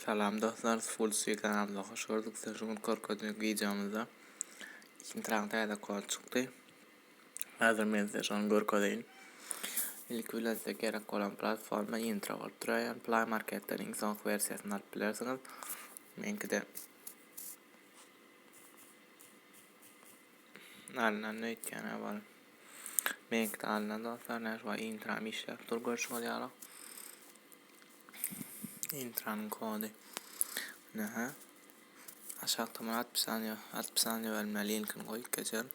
Salam dostlar, Full C kanalymyza hoş gördük. Size şu gün görkezjek wideomyzda Intraň täze kod çykdy. Häzir men size şony görkezeýin. Ilki bilen size gerek bolan platforma Intra bolup durýar. Ýagny Play Marketden iň soňky wersiýasyny alyp bilersiňiz. Meňkide alnan öýtýän bol. Meňkide alnan dostlar, näşe Intram işläp dur görşüňiz ýaly. Intranyň kody. Nähä? Aşakda muny atpisaniýa, atpisaniýa bölümine linkini goýup geçerin.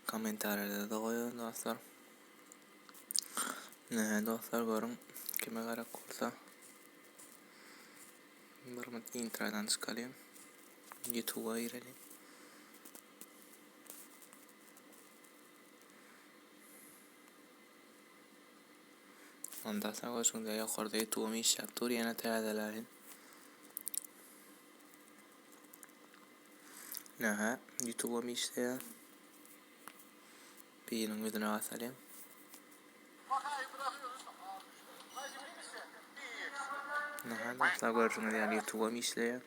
Kommentariýada-da goýaryn dostlar. Nähä dostlar görüň, kime gerek bolsa. Bir minut intradan çykalyň. YouTube-a gireliň. Onda sag bolsun ýokarda ýutubym işläp dur ýene täzeläýin. Nähä ýutubym işleýär. Biriniň ýüzüne basalyň. Nähä dostlar görşüňiz ýaly ýutubym işleýär.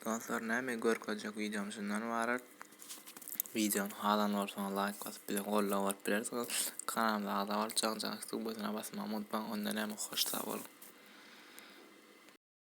Dostlar näme görkezjek wideom şundan ybarat. Wideony halan bolsaňyz laýk basyp bize goldaw berip bilersiňiz. Kanalymyza agza bolup jaňjagaz tüwmesine basmagy unutmaň. Onda näme hoş sag boluň.